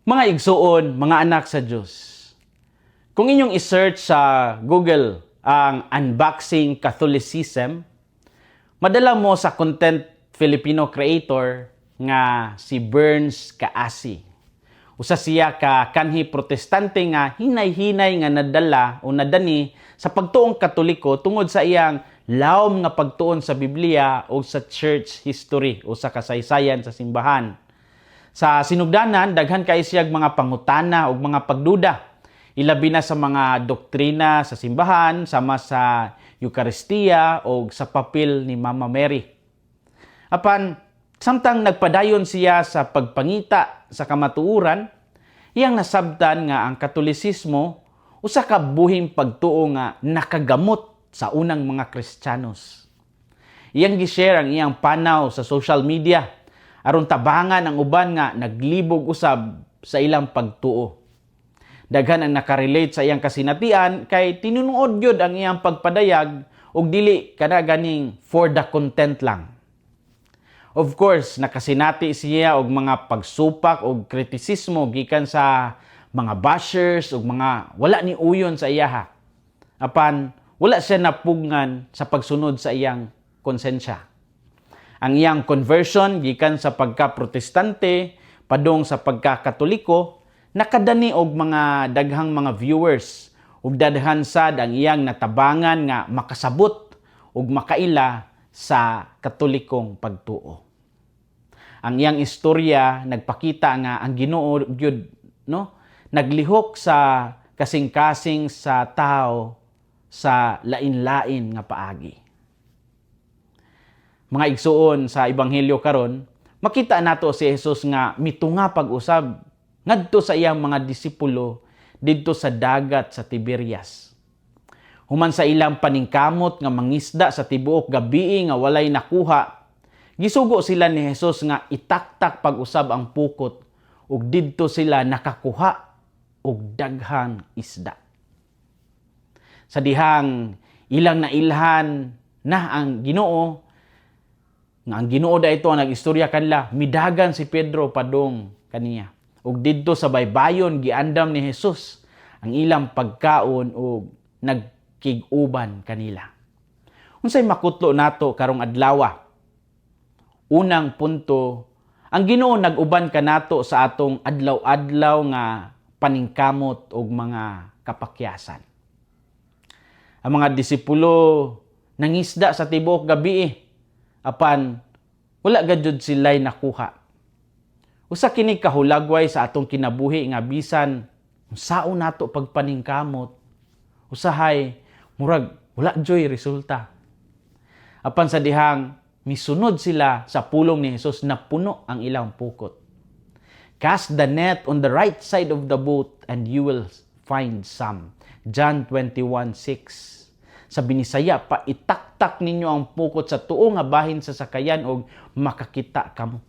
Mga igsuon, mga anak sa Diyos. Kung inyong i-search sa Google ang "unboxing Catholicism", madala mo sa content Filipino creator nga si Burns Kaasi. Usa siya ka kanhi Protestante nga hinay-hinay nga nadala o nadani sa pagtuong Katoliko tungod sa iyang lawom nga pagtuon sa Biblia o sa church history o sa kasaysayan sa simbahan. Sa sinugdanan, daghan kay siyag mga pangutana ug mga pagduda. Ilabi na sa mga doktrina sa simbahan, sama sa Eukaristiya o sa papel ni Mama Mary. Apan, samtang nagpadayon siya sa pagpangita sa kamatuoran, iyang nasabtan nga ang Katolisismo usa ka buhing pagtuo nga nakagamot sa unang mga Kristiyanos. Iyang gi-share ang iyang panaw sa social media aron tabangan ang uban nga naglibog usab sa ilang pagtuo. Daghan ang nakarelate sa iyang kasinatian kay tinunuod gyud ang iyang pagpadayag ug dili kana ganing for the content lang. Of course, nakasinati siya og mga pagsupak og kritisismo gikan sa mga bashers ug mga wala ni uyon sa iyaha. Apan wala siya napugngan sa pagsunod sa iyang konsensya. Ang iyang conversion gikan sa pagka-Protestante padung sa pagka-Katoliko nakadani og mga daghang mga viewers ug daghan sad ang iyang natabangan nga makasabot ug makaila sa Katolikong pagtuo. Ang iyang istorya nagpakita nga ang Ginoo gyud, no, naglihok sa kasing-kasing sa tao sa lain-lain nga paagi. Mga igsuon, sa ebanghelyo karon, makita nato si Jesus nga mitunga pag-usab ngadto sa iyang mga disipulo didto sa dagat sa Tiberias. Human sa ilang paningkamot nga mangisda sa tibuok gabii nga walay nakuha, gisugo sila ni Jesus nga itaktak pag-usab ang pukot ug didto sila nakakuha og daghang isda. Sa dihang ilang nailhan na ang Ginoo, nga ang Ginoo da ito ang nag-istorya kanila, midagan si Pedro padong kaniya. Ug didto sa baybayon giandam ni Jesus ang ilang pagkaon ug nagkig-uban kanila. Unsay makutlo nato karong adlaw? Unang punto, ang Ginoo nag-uban kanato sa atong adlaw-adlaw nga paningkamot ug mga kapakyasan. Ang mga disipulo nangisda sa tibuok gabi, apan wala gayud sila'y nakuha. Usa kini kahulagway sa atong kinabuhi nga bisan unsaon nato pagpaningkamot, usahay murag wala juy resulta. Apan sa dihang misunod sila sa pulong ni Jesus, napuno ang ilang pukot. "Cast the net on the right side of the boat and you will find some." John 21:6. Sa Binisaya pa, "Itaktak ninyo ang pukot sa tuo nga bahin sa sakayan og makakita kamo."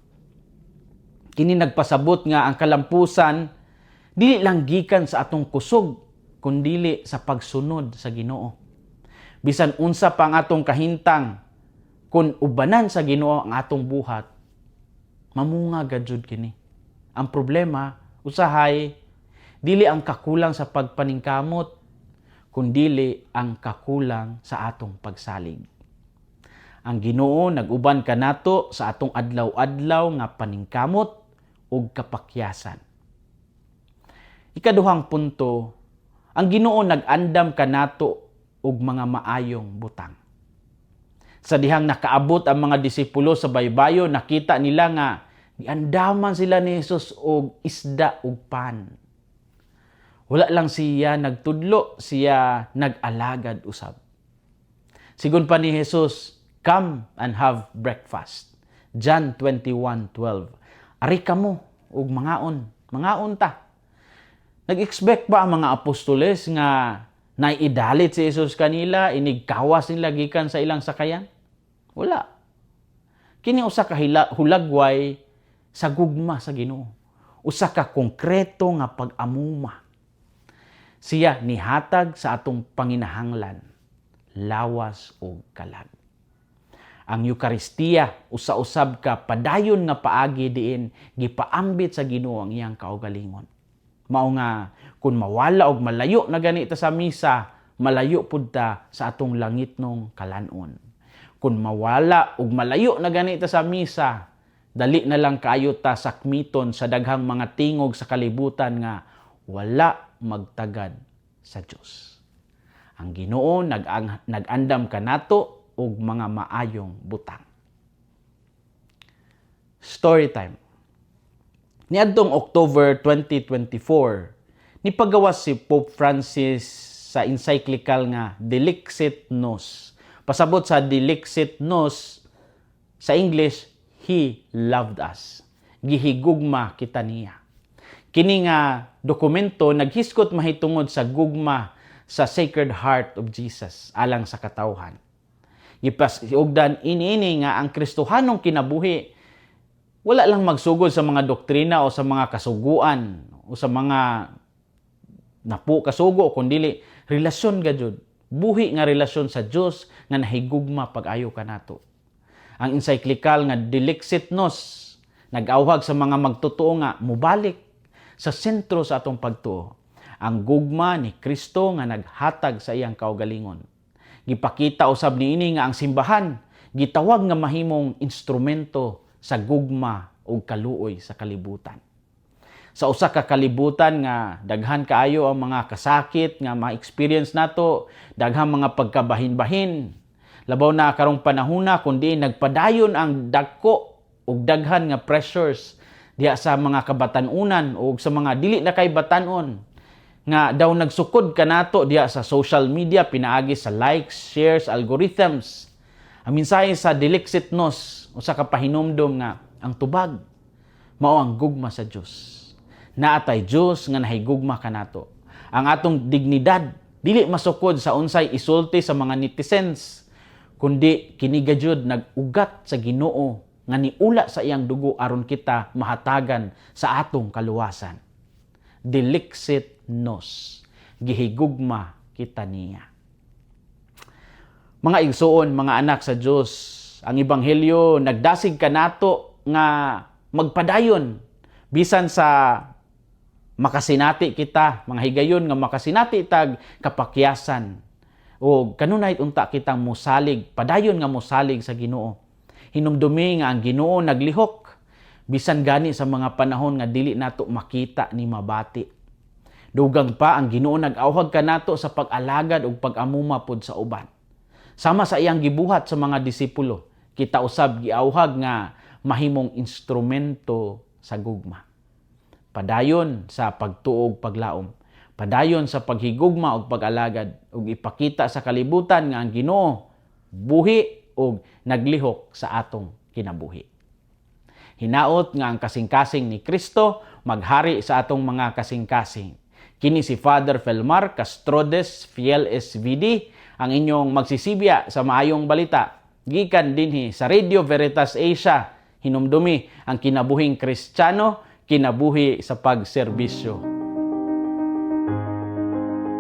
Kini nagpasabot nga ang kalampusan dili lang gikan sa atong kusog kundili sa pagsunod sa Ginoo. Bisan unsa pa ang atong kahintang, kung ubanan sa Ginoo ang atong buhat, mamunga gajud kini. Ang problema usahay dili ang kakulang sa pagpaningkamot kundili ang kakulang sa atong pagsalig. Ang Ginoo nag-uban kanato sa atong adlaw-adlaw nga paningkamot ug kapakyasan. Ikaduhang punto, ang Ginoo nag-andam kanato og mga maayong butang. Sa dihang nakaabot ang mga disipulo sa baybayon, nakita nila nga giandaman sila ni Jesus og isda ug pan. Wala lang siya nagtudlo, siya nag-alagad usab. Sigon pa ni Jesus, "Come and have breakfast." John 21:12. Ari kamo ug mangaon, mangaon ta. Nag-expect ba ang mga apostoles nga naidalit si Jesus kanila, inigkawas nila gikan sa ilang sakayan? Wala. Kini usa ka hulagway sa gugma sa Ginoo. Usa ka konkreto nga pag-amuma. Siya nihatag sa atong panginahanglan, lawas ug kalag. Ang Eukaristiya usa-usab ka padayon nga paagi diin gipaambit sa Ginoo ang iyang kaugalingon. Mao nga kung mawala og malayo na gani ta sa misa, malayo pud ta sa atong langitnong kalan-on. Kung mawala og malayo na gani ta sa misa, dali na lang kaayo ta sakmiton sa daghang mga tingog sa kalibutan nga wala magtagad sa Dios. Ang Ginoo nag-andam kanato og mga maayong butang. Story time. Niadtong October 2024, nipagawas si Pope Francis sa encyclical nga Dilexit Nos. Pasabot sa Dilexit Nos sa English, "He loved us." Gihigugma kita niya. Kini nga dokumento naghisgot mahitungod sa gugma sa Sacred Heart of Jesus alang sa katawhan. Gipasiugdan ini nga ang Kristohanong kinabuhi wala lang magsugod sa mga doktrina o sa mga kasuguan o sa mga napo kasugo, kundili relasyon gajud, buhi nga relasyon sa Dios nga nahigugma pag-ayo kanato. Ang encyclical nga Dilexit Nos nag-awhag sa mga magtotoo nga mubalik sa sentro sa atong pagtuo, ang gugma ni Kristo nga naghatag sa iyang kaugalingon. Gipakita usab niini nga ang simbahan gitawag nga mahimong instrumento sa gugma ug kaluoy sa kalibutan. Sa usa ka kalibutan nga daghan kaayo ang mga kasakit nga ma-experience nato, daghang mga pagkabahin-bahin, labaw na karong panahona kundi nagpadayon ang dagko ug daghan nga pressures diha sa mga kabatan-unan o sa mga dili na kay batan-on nga daw nagsukod kanato diha sa social media pinaagi sa likes, shares, algorithms. Ang mensahe sa Dilexit Nos usa ka pahinumdom nga ang tubag mao ang gugma sa Dios. Naatay Dios nga nahigugma kanato. Ang atong dignidad dili masukod sa unsay isulti sa mga netizens, kundi kini gajud nag-ugat sa Ginoo nga niula sa iyang dugo aron kita mahatagan sa atong kaluwasan. Dilexit Nos. Gihigugma kita niya. Mga igsuon, mga anak sa Dios, ang ebanghelyo nagdasig kanato nga magpadayon bisan sa makasinati kita, mga higayon nga makasinati tag kapakyasan o kanunay unta kitang musalig, padayon nga musalig sa Ginoo. Hinumdumi nga ang Ginoo naglihok bisan gani sa mga panahon nga dili nato makita ni mabati. Dugang pa, ang Ginoo nag-awhag kanato sa pag-alagad ug pag-amuma pod sa uban. Sama sa iyang gibuhat sa mga disipulo, kita usab giawhag nga mahimong instrumento sa gugma. Padayon sa pagtuo ug paglaom. Padayon sa paghigugma ug pag-alagad ug ipakita sa kalibutan nga ang Ginoo buhi ug naglihok sa atong kinabuhi. Hinaot nga ang kasing-kasing ni Kristo maghari sa atong mga kasing-kasing. Kini si Father Felmar Castrodes Fiel SVD, ang inyong magsisibya sa maayong balita gikan dinhi sa Radio Veritas Asia. Hinumdumi, ang kinabuhing Kristiyano, kinabuhi sa pagserbisyo.